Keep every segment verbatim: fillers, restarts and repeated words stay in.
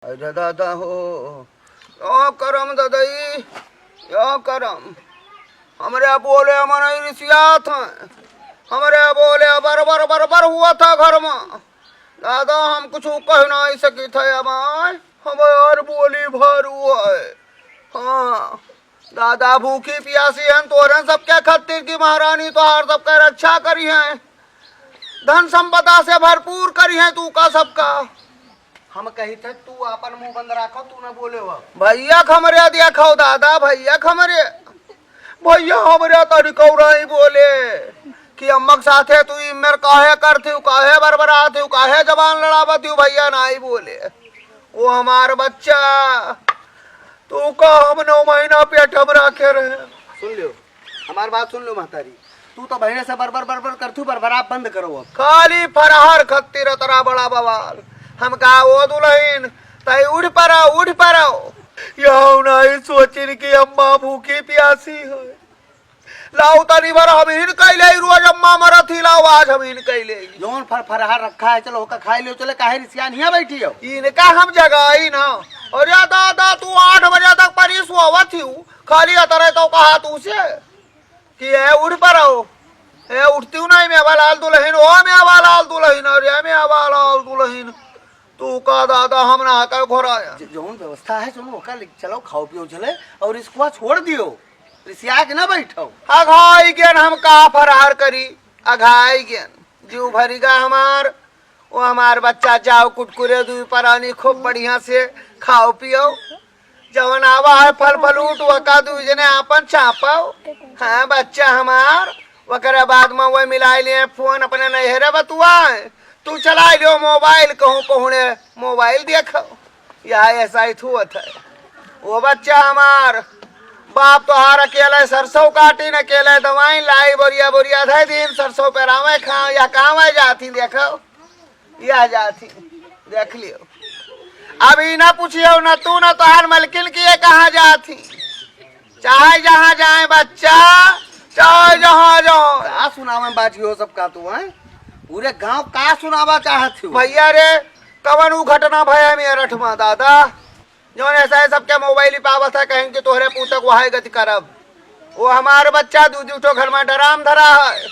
अरे दादा हो, यो करम ददई, यो करम। हमरे बोले मनई रिसियात हैं, हमरे बोले बर बर बर बर हुआ था घर में। दादा, हम कुछ कह नहीं सकी थे अब आए, हमार बोली भारू है। हाँ, दादा भूखी पियासी हैं, तोहरे सबके खातिर की महारानी तोहार सबके रक्षा करी हैं, धन संपदा से भरपूर करी हैं तू का सबका। हम कही थे तू आपन मुंह बंद राखो, तू न बोले हो। भैया क हमरे देखो दादा, भैया क हमरे, भैया हमरे तनिकौ नहीं बोले कि अम्मा के साथे तू इमेर काहे करती हो, काहे बरबराती हो, काहे जबान लड़ावती हो, भैया नहीं बोले। वो हमार बच्चा, तू का हम नौ महीना पेट में रखे रहे। सुन लियो, हमार बात सुन लियो महतारी, तू तो बहिने से बरबर बरबर करथू, बरबर आप बंद करो अब। खाली फरहर खत्ती रतरा बड़ा बवाल। हम कहा, "ओ दुलहिन, तई उठ पड़ो, उठ पड़ो।" यहू नहीं सोचिन कि अम्मा भूखी प्यासी है। लाओ तनी भर हम हिन कैले, रोज अम्मा मरत ही, लाओ आज हम हिन कैले। जौन फर फरहर रखा है, चलो ओका खाई लियो, चले काहे रिसियान हिया बैठी हो? इनका हम जगाई ना। अरे दादा, तू आठ बजे तक परी सोवत ही, खाली अतरे तो कहा तू से कि ए उठ पड़ो, ए उठती हूँ नहीं, मेवा लाल दुलहिन, ओ मेवा लाल दुलहिन, अरे मेवा लाल दुलहिन, तू का दादा हम ना का घोराया। ज-, जौन व्यवस्था है, सुनो, ओका ले चलो, खाओ पियो चले और इसको छोड़ दियो, रिसिया के ना बैठो। अघाई गेन हम का फरहर करी, अघाई गेन जीव भरिगा हमार। वो हमार बच्चा जाओ कुटकुरे दुई परानी खूब बढ़िया से खाओ पियो। जवन आवा है फल फलूट वका दुई जने आपन चापो। हाँ बच्चा हमार, वकरे बाद में वह मिलाई लिए फोन अपने नैहरे बतुआ। तू चला लियो मोबाइल, कहूँ पहुने मोबाइल देखो। यह ऐसा ही थुअत है। वो बच्चा हमार, बाप तोहार अकेले सरसों काटी न अकेले दवाई लाई, बोरिया बोरिया धै दिन सरसों पे रावे खा या कावे जाती देखो। या जाती, देख लियो। अब ई ना पूछियो, ना तू, ना तोहार मलकिन कि ये कहाँ जाती, चाहे जहाँ जाए बच्चा, चाहे जहाँ जाए। का सुनावे बाजी हो सबका तू, हैं? पूरे गांव का सुनावा चाहत हो? भैया रे, कवन ऊ घटना भया मेरठ में दादा, जौन ऐसा है सबके मोबाइल ही पावत है, कहें कि तोहरे पूतक वहाय गति करब। वो हमार बच्चा दू दू ठो घर में डराम धरा है।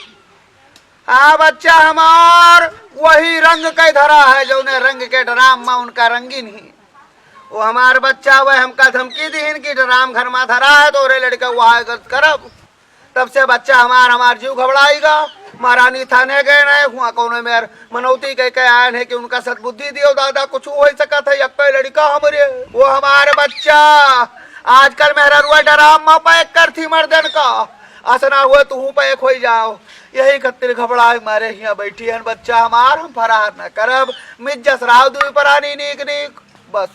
हाँ बच्चा हमार वही रंग के धरा है, जौने रंग के डराम में उनका रंगीन ही। वो हमार बच्चा वह हमका धमकी दीहिन कि डराम घर में धरा है, तोहरे लड़का वहाय गति करब। तब से बच्चा हमार, हमार जीव घबड़ाइगा। महारानी थाने गए रहे, हुआ कौनो मेर मनौती कह के आयन है कि उनका सद्बुद्धि दियो दादा, कुछ हो सकत है, यक्के लड़का हमरे, वो हमार बच्चा। आजकल मेहररुआ डराम में पैक करती मर्दन का, असना हुए तू पैक होई जाओ। यही खातिर घबड़ाए मारे हियाँ बैठी हन बच्चा हमार, हम फरार न करब। मिज्जस रहो दुई परानी नीक नीक, बस।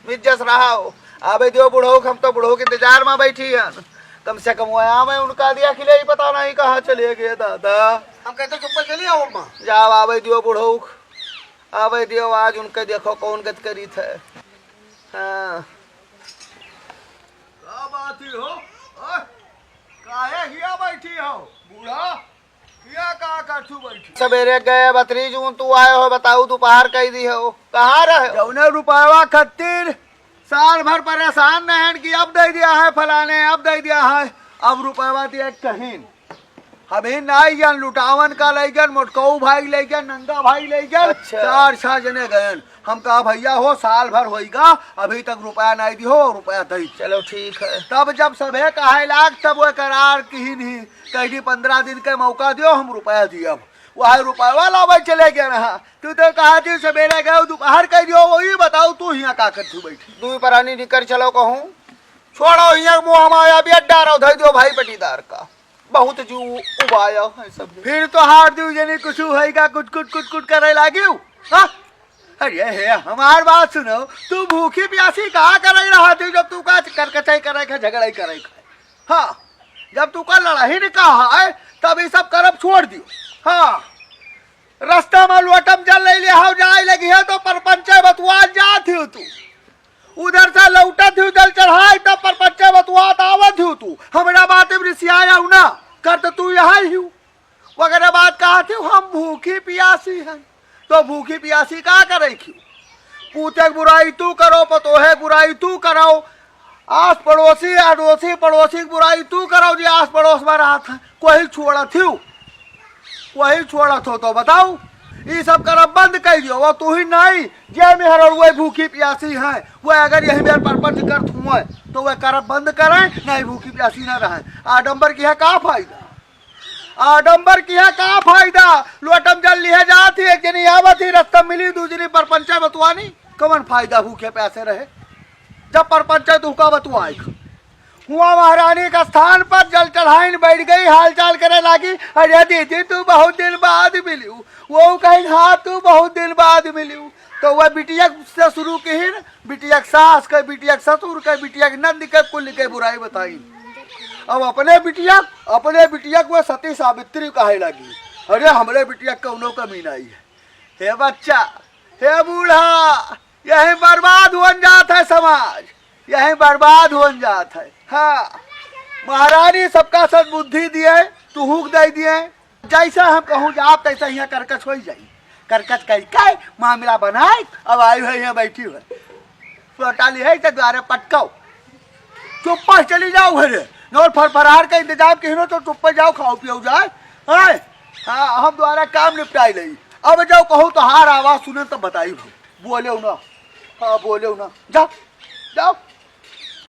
मिज्जस रहो, आवे दियो बुढ़ऊ, हम तो बुढ़ऊ के इंतजार में बैठी हन। कम से कम वो आवे, उनका दिया खिले ही पता नहीं कहाँ चले गए दादा। हम कहते चुप्पे चली आओ अम्मा। जाओ, आवे दियो बुढ़ऊ, आवे दियो, आज उनके देखो कौन गत करीत है। हाँ। का बात ही हो? हाँ? काहे हिया बैठी हो बूढ़ा? हिया का करथू बैठी? सवेरे गए बतरी जून, तू आए हो, बताऊ दोपहर कई दी हो, कहाँ रहे हो? जौने रुपयवा खत्तिर साल भर परेशान रहन कि अब दे दिया है फलाने, अब दे दिया है, अब रुपयवा दिया कहीं। अभी नाई गन लुटावन का लई गन, मोटकऊ भाई लई गन, नंगा भाई लई गन, अच्छा। चार छह जने गयन। हम कहा, "भैया हो, साल भर होइगा, अभी तक रुपया नाई दिहो, रुपया दई।" चलो ठीक है। तब जब सभे कहे लाग, तब वो करार किहिन ही, कही, "पन्द्रह दिन के मौका दियो, हम रुपया दियब।" वह रुपया लावे चले गए रहा। तू तो कहा थी सवेरे गए, दोपहर कह दियो, वही बताओ, तू हियाँ का करथू बैठी? दुई परानी निकर चलो कहूँ, छोड़ो हियाँ मोह माया, बेट डारो, धई दियो भाई पटीदार का। बहुत जीव उबाया है सब। फिर तो हार दू जनी कुछ होइगा, कुट कुट कुट कुट करे लागियो। हाँ? अरे हे, हमार बात सुनो, तू भूखी प्यासी का करे रहा थी जब तू का करकचाई करे खा, झगड़ाई करे खा? हाँ, जब तू का लड़ाई नहीं कहा है, तब ये सब करब छोड़ दियो। हाँ, रास्ता में लोटम जल ले ले हाउ जाए लगी है तो परपंचे बतुआ जात हो तू। उधर से लौटत ही जल चढ़ाई, तब परपंचे बतुआत आवत ही तू। हमरा बात में रिसियाया हूँ ना, कर तो तू यहाँ ही हूँ। वगैरह बात कहा थी, "हम भूखी पियासी हैं।" तो भूखी पियासी का करे क्यों? पूते के बुराई तू करो, पतोहे के बुराई तू करो, आस पड़ोसी, अड़ोसी पड़ोसी के बुराई तू करो जी। आस पड़ोस में रहत है, कोई छोड़त ही, कोई छोड़त हो तो बताओ। ई सब करब बंद कर दियो, वो तू ही नहीं, जे मेहररुए भूखी प्यासी है, वो अगर यही मेर परपंच करत हुए तो वह करब बंद करें, नहीं भूखी प्यासी ना रहे। आडंबर किहा का फायदा? आडंबर किहा का फायदा? लोटम जल लिहे जात ही, एक जनी आवत ही, रस्ता मिली, दू जनी परपंचा बतुआनी, कवन फायदा भूखे प्यासे रहे? जब परपंचा तो हुका बतुआई। हुआ महारानी के स्थान पर जल चढ़ाइन बैठ गई, हालचाल करे लागी, "अरे दीदी, तू बहुत दिन बाद मिलियो।" वो कहिन, "हाँ, तू बहुत दिन बाद मिलियो।" तो वह बिटिया से शुरू किहिन, बिटिया के सास के, बिटिया के ससुर के, बिटिया के नंद के, कुल के बुराई बताइन। अब अपने बिटिया, अपने बिटिया को सती सावित्री कहे लागी, "अरे, हमरे बिटिया के कौनो कमी नहीं है।" हे बच्चा, हे बूढ़ा, यही बर्बाद होन जात है समाज, यही बर्बाद होन जात है। हाँ, महारानी सबका सद्बुद्धि दिए, तुहूक दे दिए। जैसा हम कहूँ जाब, तैसा यहाँ करकच होइ जाई। करकच कई के मामला बनाए, अब आई है यहाँ बैठी है। पटाली है तो द्वारे पटकाओ, चुप्पा से चली जाओ घरे। न और फरफरार का इंतजाम किहिनो तो चुप्पा जाओ, खाओ पियो जाए। हैं? हाँ, हम द्वारा काम निपटाई लई। अब जाओ कहूँ तो हार आवाज सुने तो बताई हो। बोले ना। हाँ, बोले ना। जाओ, जाओ।